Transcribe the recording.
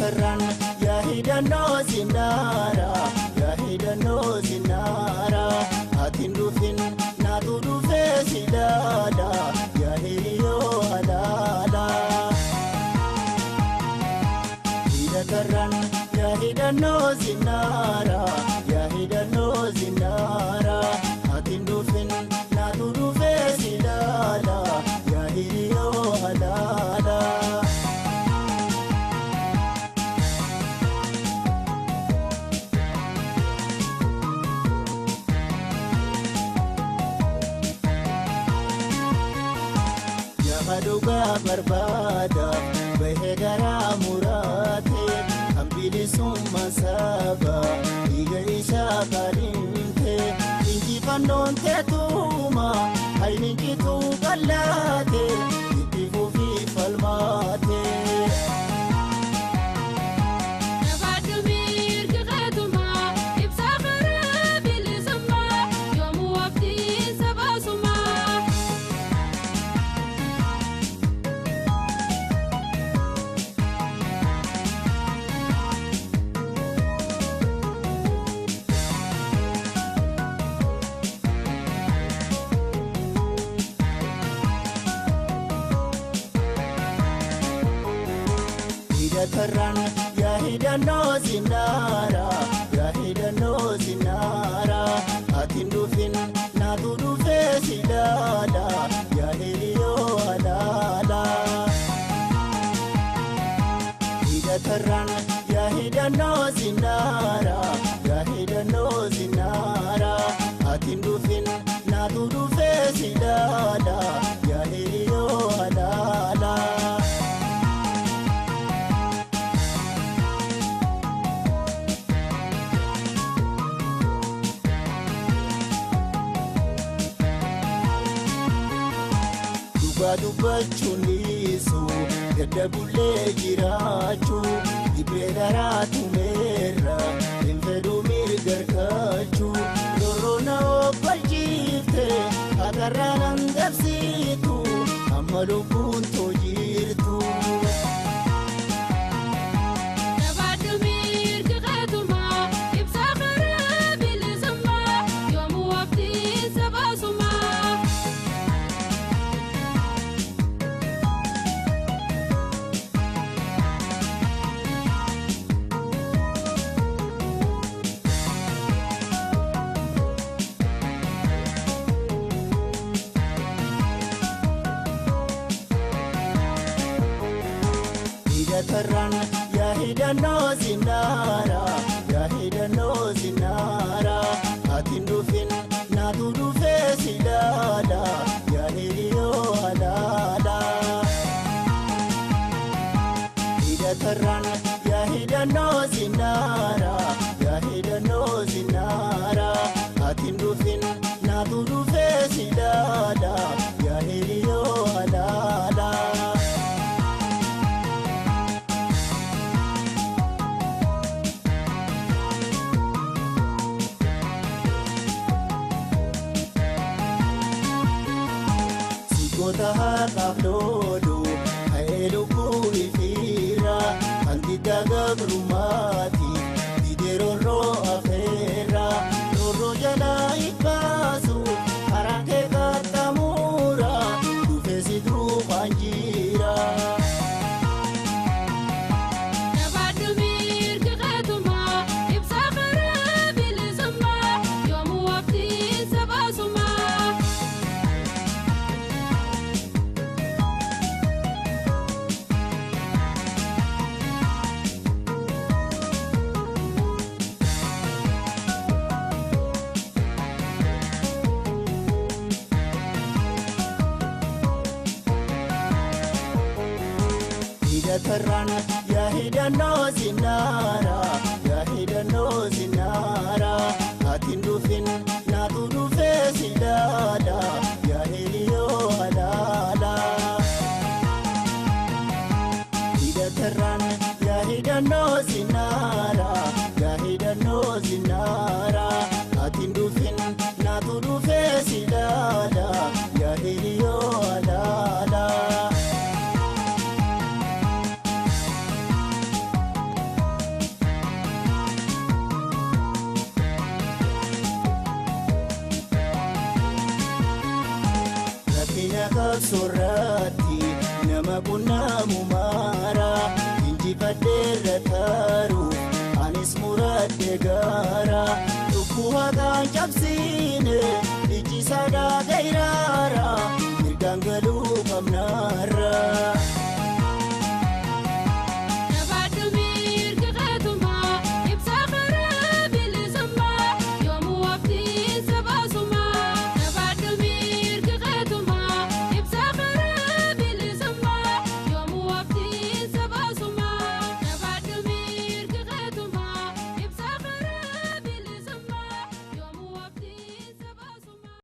Hidhatarraan yaa hidhannoo sinnaara yaa hidhannoo sinnaara ati hin dhufin naatu dhufee si ilaala yaa hiriyoo halaala. Hidhatarraan yaa hidhannoo sinnaara yaa hidhannoo sinnaara ati hin dhufin naatu dhufee si ilaala yaa hiriyoo halaala. Dhugaa barbaada bahee garaa muraate kan bilisummaa saba dhiiga isaa kaadhimte injifannoon teetuma hayni jituu bal'aate itti fufii falmaate. Hidhatarraan yaa hidhannoo sinnaara yaa hidhannoo sinnaara ati hin dhufin naatu dhufee si ilaala yaa hiriyoo halaala. Hidhatarraan yaa hidhannoo sinnaara yaa hidhannoo sinnaara ati hin dhufin naatu dhufee si ilaala yaa hiriyoo halaala. Dhugaa dubbachuun dhiisu gadda bullee jiraachuu dhibbee daraa tumeerra hin fedhu mirga argachuu rorroona obbalchiifte hakarraa nan dabsiitu amma lubbuun too jirtu. Hidhatarraan yaa hidhannoo sinnaara yaa hidhannoo sinnaara ati hin dhufin naatu dhufee si ilaala yaa hiriyoo halaala. Hidhatarraan yaa hidhannoo sinnaara yaa hidhannoo sinnaara ati hin dhufin naatu dhufee si ilaala yaa hiriyoo halaala. Goota haaqaaf loolu ka'ee lubbuu ifiira kan didda gabrummaati didee roorroo afeera roorroo jalaa hibbaasu karaa kee qaxxamuura dhufee si duukaan jira. Hidhatarraan yaa hidhannoo sinnaara yaa hidhannoo sinnaara ati hin dhufin naatu dhufee si ilaala yaa hiriyoo halaala. Hidhatarraan yaa hidhannoo sinnaara yaa hidhannoo sinnaara ati hin dhufin naatu dhufee si ilaala yaa hiriyoo halaala. Qabsoorratti nama qunnaamu maara injifadheerra taaru anis muradhe gaara lubbuu haqaan cabsiine ijji sadaa gairaara.